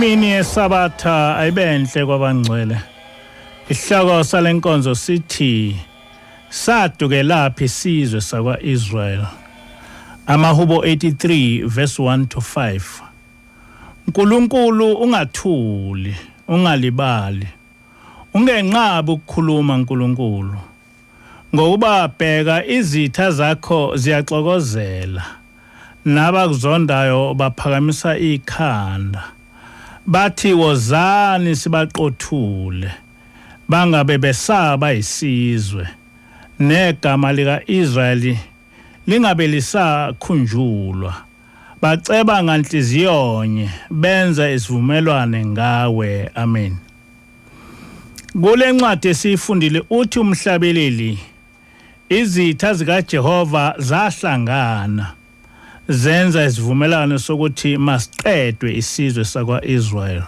Imini yeSabatha ayibenhle kwabangcwele. Isihloko salenkonzo sithi sadukelaphi isizwe sakwa-Israel. Amahubo 83 verse 1 to 5. uNkulunkulu ungathuli, ungalibali. Ungenqabi ukukhuluma uNkulunkulu. Ngokuba bheka izitha zakho ziyaxokozela. Nabakuzondayo baphakamisa ikhanda. Bathi wozani sibaqothule. Bangabe besaba isizwe. Negama likaIsrayeli lingabe lisakhunjulwa. Baceba nganhliziyonye benza isivumelwane ngawe. Amen. Kule ncwadi esiyifundile uthi umhlabeleli izitha zikaJehova zahlangana zenza isivumelwano sokuthi masiqedwe isizwe sakwa-Israel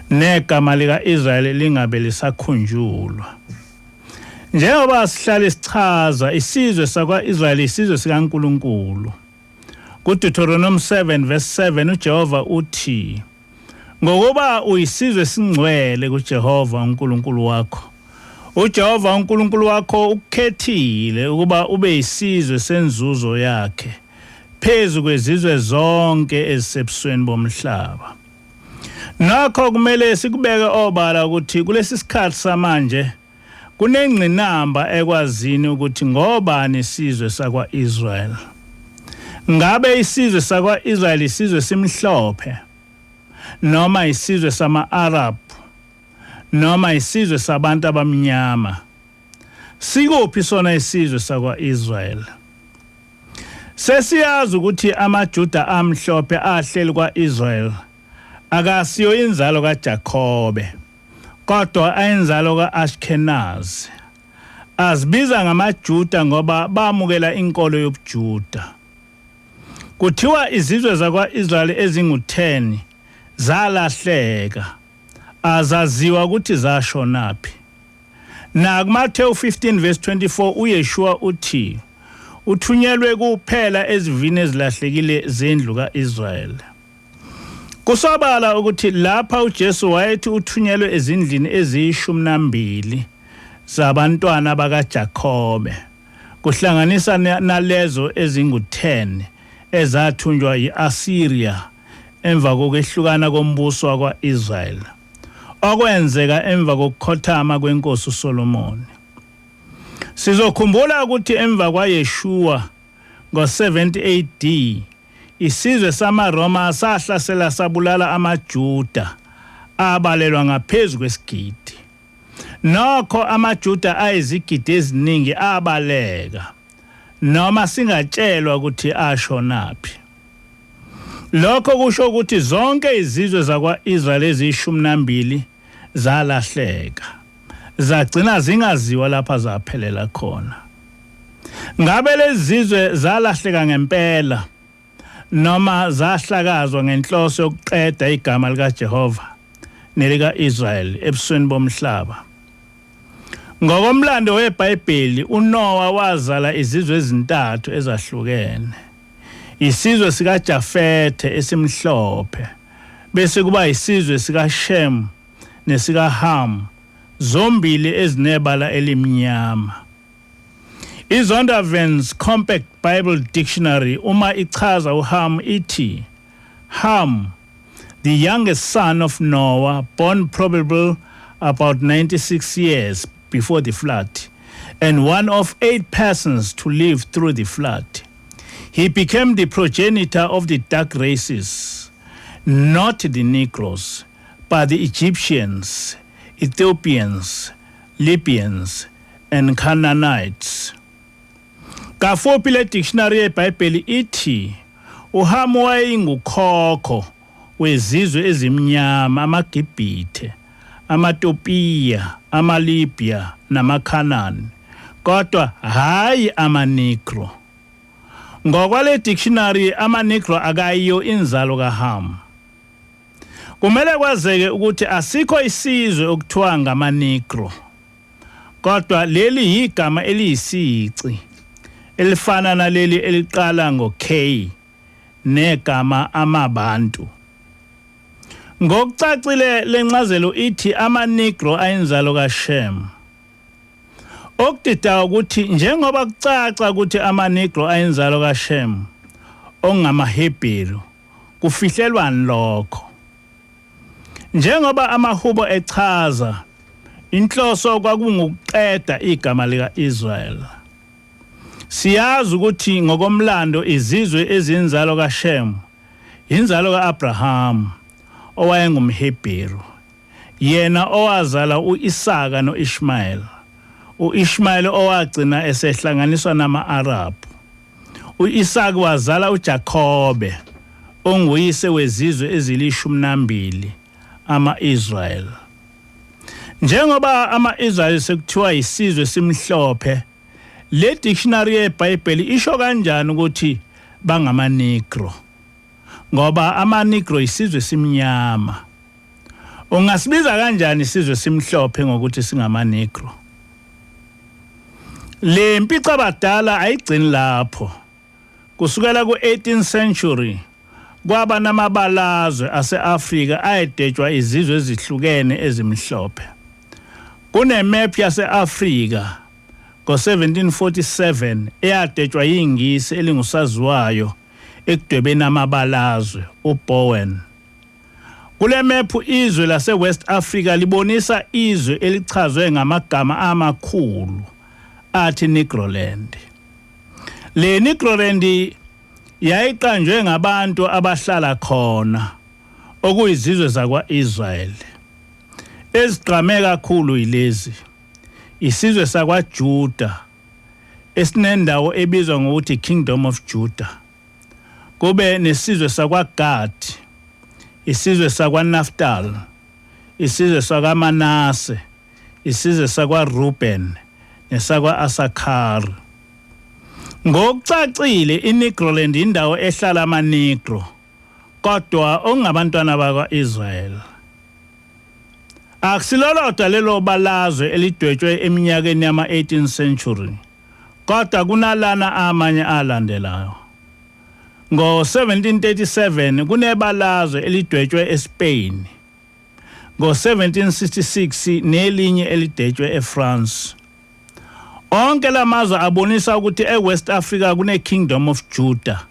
negama lika-Israel lingabe lisakhunjulwa. Njengoba sihlale sichaza isizwe sakwa-Israel isizwe sikaNkulunkulu. KuDeuteronomy 7 verse 7 uJehova uthi ngokuba uyisizwe esingcwele kuJehova uNkulunkulu wakho. uJehova uNkulunkulu wakho ukukhethile ukuba ube isizwe senzuzo yakhe phezu kwezizwe zonke ezisebusweni bomhlaba. Nokho kumele sikubeke obala ukuthi kulesi sikhathi samanje kunengqinamba ekwazini ukuthi ngobani isizwe sakwa-Israel. Ngabe isizwe sakwa-Israel isizwe simhlophe noma isizwe sama-Arab noma isizwe sabantu abamnyama? Sikuphi sona isizwe sakwa-Israel? Sesiyazi ukuthi amaJuda amhlophe ahleli kwa-Israel akasiyo inzalo kaJakobe kodwa ayinzalo kaAshkenazi. Azibiza ngamaJuda ngoba bamukela inkolo yobuJuda. Kuthiwa izizwe zakwa-Israel ezingu-10 zalahleka, azaziwa ukuthi zashonaphi. NakuMathewu 15 verse 24 uYeshua uthi uthunyelwe kuphela ezivini ezilahlekile zendlu kaIsrael. Kusobala ukuthi lapha uJesu wayethi uthunyelwe ezindlini eziyishumi nambili zabantwana bakaJakobe, kuhlanganisa nalezo ezingu-10 ezathunjwa yi-Assyria emva kokwehlukana kombuso wakwa-Israel, okwenzeka emva kokukhothama kwenkosi uSolomoni. Sizokhumbula ukuthi emva kwaYeshua ngo-70 AD isizwe samaRoma sahlasela sabulala amaJuda abalelwa ngaphezu kwesigidi. Nokho amaJuda ayizigidi eziningi abaleka noma singatshelwa ukuthi ashonaphi. Lokho kusho ukuthi zonke izizwe zakwa-Israel eziyishumi nambili zalahleka, zagcina zingaziwa lapha zaphelela khona. Ngabe lezi zizwe zalahleka ngempela noma zahlakazwa ngenhloso yokuqeda igama likaJehova nelika-Israel ebusweni bomhlaba? Ngokomlando weBhayibheli, uNowa wazala izizwe ezintathu ezahlukene. Isizwe sikaJafethe esimhlophe, bese kuba isizwe sikaShem nesikaHam, zombili ezinebala elimnyama. IZondervan's Compact Bible Dictionary uma ichaza uHam ithi Ham, the youngest son of Noah, born probably about 96 years before the flood, and one of 8 persons to live through the flood. He became the progenitor of the dark races, not the Negroes, but the Egyptians, Ethiopians, Libyans, and Canaanites. Kafuphi le dictionary yeBhayibheli ithi uHamu wayingukhokho wezizwe ezimnyama, amaGibhithe, amaTopiya, amaLibya namaKhanani, kodwa hayi amaNegro. Ngokwale dictionary amaNegro akayiyo inzalo kaHamu. Kumele kwazeke ukuthi asikho isizwe okuthiwa ngamaNegro, kodwa leli yigama eliyisici elifana naleli eliqala ngo-K negama amabantu. Ngokucacile lencazelo ithi amaNegro ayinzalo kaShem. Okudida ukuthi njengoba kucaca ukuthi amaNegro ayinzalo kaShem ongamaHebheru, kufihlelwani lokho? Njengoba amahubo echaza, inhloso kwakungukuqeda igama lika-Israel. Siyazi ukuthi ngokomlando izizwe ezinzalo kaShem inzalo kaAbraham owayengumHebheru, yena owazala uIsaka noIshmael, uIshmael owagcina esehlanganiswa nama-Arab. uIsaka wazala uJakobe onguyise wezizwe ezilishumi nambili, ama-Israel. Njengoba ama-Israel sekuthiwa isizwe simhlophe, le dictionary yeBhayibheli isho kanjani ukuthi bangamaNegro? Ngoba amaNegro isizwe simnyama. Ungasibiza kanjani isizwe simhlophe ngokuthi singamaNegro? Le mpicabadala ayigcini lapho. Kusukela ku-18th century kwaba namabalazwe ase-Afrika ayedetshwa izizwe ezihlukene ezimhlophe. Kunemap yase-Afrika ngo-1747 eyadetshwa yingisi elingusaziwayo ekudwebeni amabalazwe, uBowen. Kule mephu izwe lase-West Africa libonisa izwe elichazwe ngamagama amakhulu athi Negroland. Le Negroland yayiqanjwe ngabantu abahlala khona, okuyizizwe zakwa-Israel. Ezigqame kakhulu yilezi: isizwe sakwaJuda esinendawo ebizwa ngokuthi Kingdom of Judah, kube nesizwe sakwaGad, isizwe sakwaNaftal, isizwe sakwaManase, isizwe sakwaReuben nesakwa-Issachar. Ngokucacile iNegroland indawo ehlala amaNegro kodwa okungabantwana bakwa-Israel. Akusilolodwa lelo balazwe elidwetshwe eminyakeni yama-18th century, kodwa kunalana amanye alandelayo. Ngo-1737 kunebalazwe elidwetshwe eSpain, ngo-1766 nelinye elidwetshwe eFrance. Onke lamazwe abonisa ukuthi eWest Africa kune Kingdom of Judah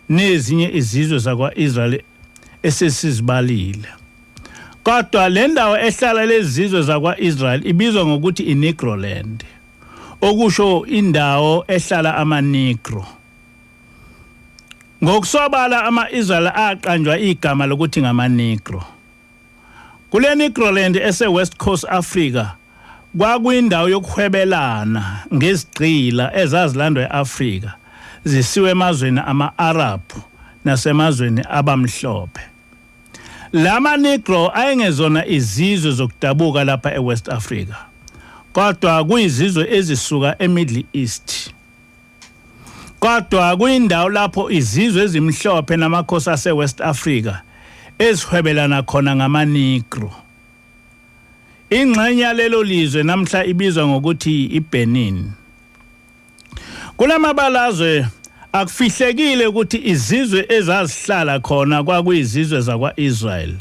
nezinye izizwe zakwa-Israel esesizibalile. Kodwa le ndawo ehlala lezizwe zakwa-Israel ibizwa ngokuthi iNegroland, okusho indawo ehlala amaNegro. Ngokusobala ama-Israel aqanjwa igama lokuthi ngamaNegro. Kule Negroland ese West Coast Africa kwakuyindawo yokuhwebelana ngezigqila ezazilandwa eAfrika zisiwe emazweni ama-Arab nasemazweni abamhlophe. Lama Negro ayengezona izizwe zokudabuka lapha eWest Africa, kodwa kuyizizwe ezisuka eMiddle East. Kodwa kuyindawo lapho izizwe ezimhlophe namakhosi aseWest Africa ezihwebelana khona ngamaNegro. Ingxenye yalelo lizwe namhla ibizwa ngokuthi iBenin. Kulamabalazwe akufihlekile ukuthi izizwe ezazihlala khona kwakuyizizwe zakwa-Israel,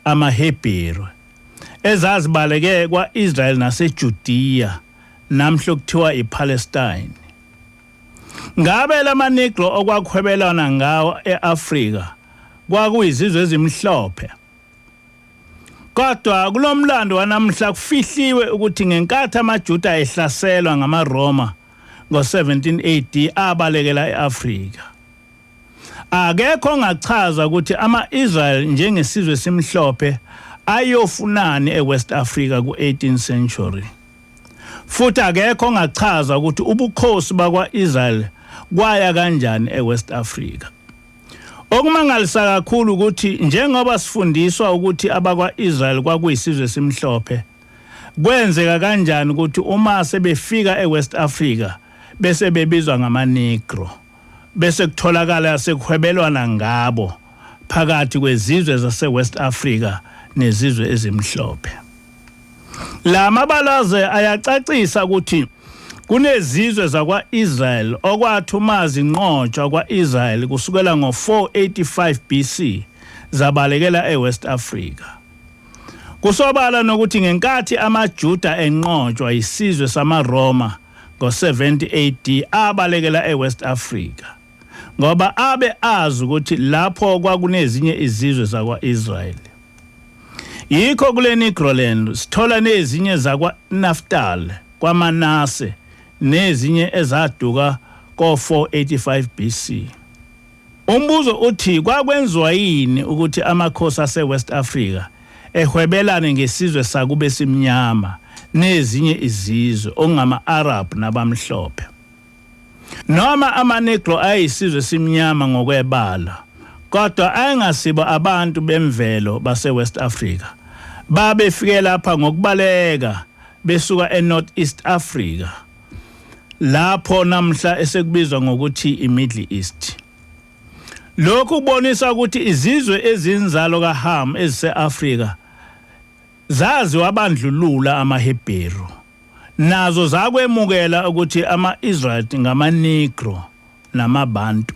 amaHebheru, ezazibaleke kwa-Israel naseJudiya, namhla okuthiwa iPalestine. Ngabe lamaNegro okwakuhwebelana ngawo eAfrika kwakuyizizwe ezimhlophe? Kodwa kulomlando wanamhla kufihliwe ukuthi ngenkathi amaJuda ehlaselwa ngamaRoma ngo-17 AD abalekela eAfrika. Akekho ongachaza ukuthi ama-Israel njengesizwe simhlophe ayofunani eWest Africa ku-18th century. Futhi akekho ongachaza ukuthi ubukhosi bakwa-Israel kwaya kanjani eWest Africa. Okumangalisa kakhulu ukuthi njengoba sifundiswa ukuthi abakwa-Israel kwakuyisizwe simhlophe, kwenzeka kanjani ukuthi uma sebefika eWest Africa bese bebizwa ngamaNegro, bese kutholakala sekuhwebelwana ngabo phakathi kwezizwe zase-West Africa nezizwe ezimhlophe? La mabalaze ayacacisa ukuthi kunezizwe zakwa-Israel okwathi uma zinqotshwa kwa-Israel kusukela ngo-485 BC zabalekela eWest Africa. Kusobala nokuthi ngenkathi amaJuda enqotshwa isizwe samaRoma ngo-70 AD abalekela eWest Africa, ngoba abe azi ukuthi lapho kwakunezinye izizwe zakwa-Israyeli. Yikho kule Negroland sithola nezinye zakwa-Naftali, kwaManase, nezinye ezaduka ko-485 BC. Umbuzo uthi kwakwenziwa yini ukuthi amakhosi aseWest Africa ehwebelane ngesizwe sakube simnyama nezinye izizwe okungama-Arab nabamhlophe? Noma amaNegro ayisizwe simnyama ngokwebala, kodwa ayengasibo abantu bemvelo baseWest Africa. Babefike lapha ngokubaleka besuka eNorth East Africa, lapho namhla esekubizwa ngokuthi iMiddle East. Lokhu kubonisa ukuthi izizwe ezinzalo kaHam ezise-Afrika zaziwabandlulula amaHebheru, nazo zakwemukela ukuthi ama-Israyeli ngamaNegro namaBantu.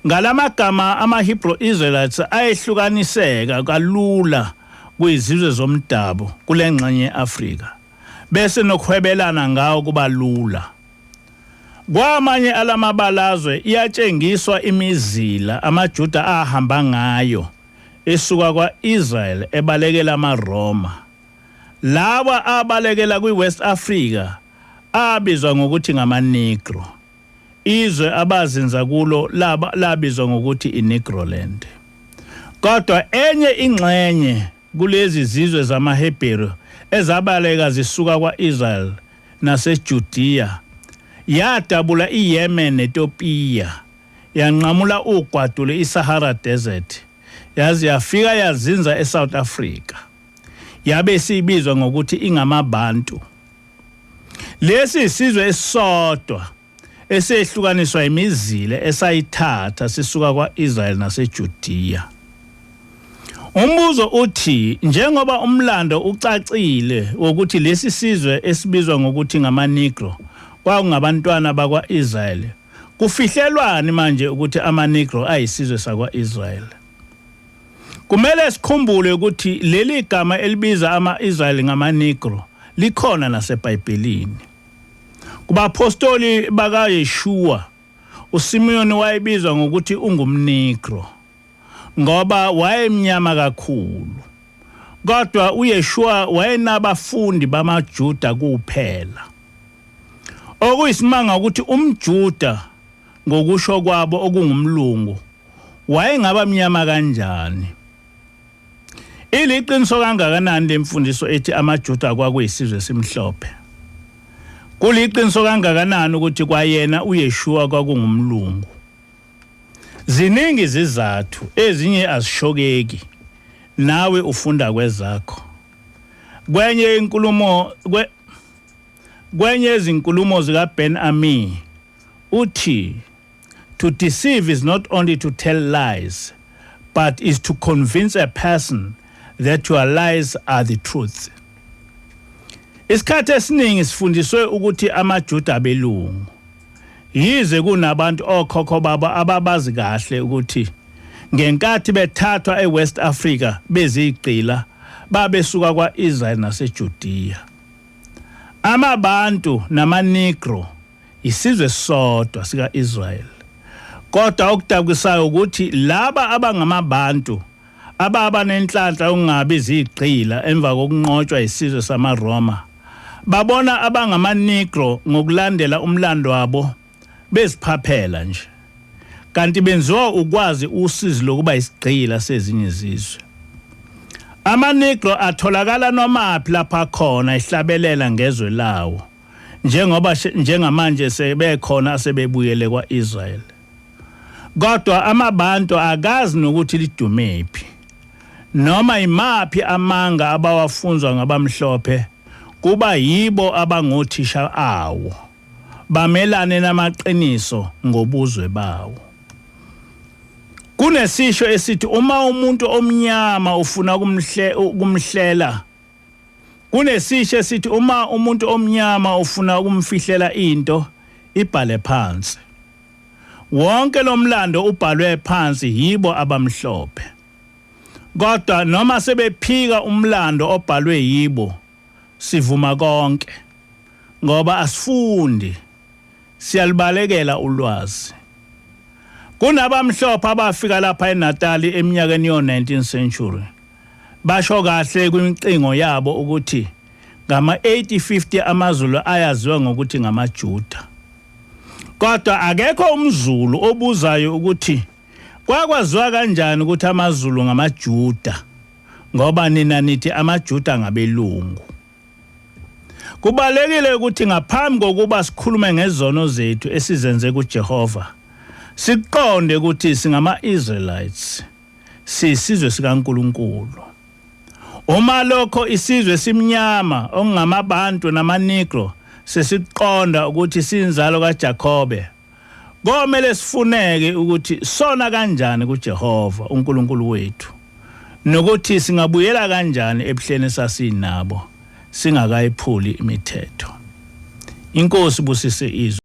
Ngalamagama amaHebrew Israelites ayehlukaniseka kalula kwizizwe zomdabu kule ngxenye ye-Afrika, bese nokuhwebelana ngawo kuba lula. Kwamanye alamabalazwe iyatshengiswa imizila amaJuda ahamba ngayo esuka kwa-Israel ebalekela amaRoma. Lawa abalekela kwi-West Africa abizwa ngokuthi ngamaNegro. Izwe abazinza kulo labizwa ngokuthi iNegroland. Kodwa enye ingxenye kulezi zizwe zamaHebheru ezabaleka zisuka kwa-Israel naseJudiya yadabula iYemen neTopiya, yanqamula ugwadule iSahara Desert, yaze yafika yazinza eSouth Africa. Yabe isibizwa ngokuthi ingamaBantu. Lesi isizwe esisodwa esehlukaniswa imizila esayithatha sisuka kwa-Israel naseJudiya. Umbuzo uthi njengoba umlando ucacile wokuthi lesi sizwe esibizwa ngokuthi ngamaNegro kwakungabantwana bakwa-Israel, kufihlelwani manje ukuthi amaNegro ayisizwe sakwa-Israel? Kumele sikhumbule ukuthi leli gama elibiza ama-Israyeli ngamaNegro likhona naseBhayibhelini. Kubapostoli bakaYeshua, uSimeyoni wayebizwa ngokuthi ungumNegro ngoba wayemnyama kakhulu. Kodwa uYeshua wayenabafundi bamaJuda kuphela. Okuyisimanga ukuthi umJuda ngokusho kwabo okungumlungu wayengaba mnyama kanjani? Iliqiniso kangakanani lemfundiso ethi amaJuda kwakuyisizwe esimhlophe? Kuliqiniso kangakanani ukuthi kwayena uYeshua kwakungumlungu? Ziningi izizathu, ezinye azishokeki. Nawe ufunda kwezakho. Kwenye inkulumo kwenye izinkulumo zika Ben Ami uthi, "To deceive is not only to tell lies, but is to convince a person that your lies are the truth." Isikhathi esiningi sifundiswe ukuthi amaJuda abelungu, yize kunabantu okhokho babo ababazi kahle ukuthi ngenkathi bethathwa eWest Africa bezigqila babesuka kwaIsrael naseJudiya. Amabantu namaNegro isizwe sodwa sikaIsrael. Kodwa okudabukisayo ukuthi laba abangamabantu ababa nenhlanhla yokungabi zigqila emva kokunqotshwa isizwe samaRoma babona abangamaNegro ngokulandela umlando wabo beziphaphela nje, kanti benziwa ukwazi usizi lokuba isigqila sezinye izizwe. AmaNegro atholakala nomaphi lapha khona ehlabelela ngezwe lawo, njengoba njengamanje sebekhona asebebuyele kwaIsrael. Kodwa amabantu akazi nokuthi lidumephi noma imaphi amanga abawafunzwa ngabamhlophe, kuba yibo abangothisha awo bamelane namaqiniso ngobuzwe bawo. Kunesisho esithi uma umuntu omnyama ufuna ukumhlela, kunesisho esithi uma umuntu omnyama ufuna ukumfihlela into, ibhale phansi. Wonke lo mlando ubhalwe phansi yibo abamhlophe. Kodwa noma sebephika umlando obhalwe yibo, sivuma konke ngoba asifundi, siyalibalekela ulwazi. Kunabamhlophe abafika lapha eNatal eminyakeni yo-19th century, basho kahle kwimicingo yabo ukuthi ngama-1850 amaZulu ayaziwa ngokuthi ngamaJuda. Kodwa akekho umZulu obuzayo ukuthi kwakwaziwa kanjani ukuthi amaZulu ngamaJuda, ngoba nina nithi amaJuda ngabelungu. Kubalekile ukuthi ngaphambi kokuba sikhulume ngezono zethu esizenze kuJehova, siqonde ukuthi singama-Israelites, sisizwe sikaNkulunkulu. Uma lokho isizwe simnyama okungamabantu namaNegro sesiqonda ukuthi sinzalo kaJakobe, komele sifuneke ukuthi sona kanjani kuJehova uNkulunkulu wethu, nokuthi singabuyela kanjani ebuhleni sasinabo singakayiphuli imithetho. Inkosi busise izwi.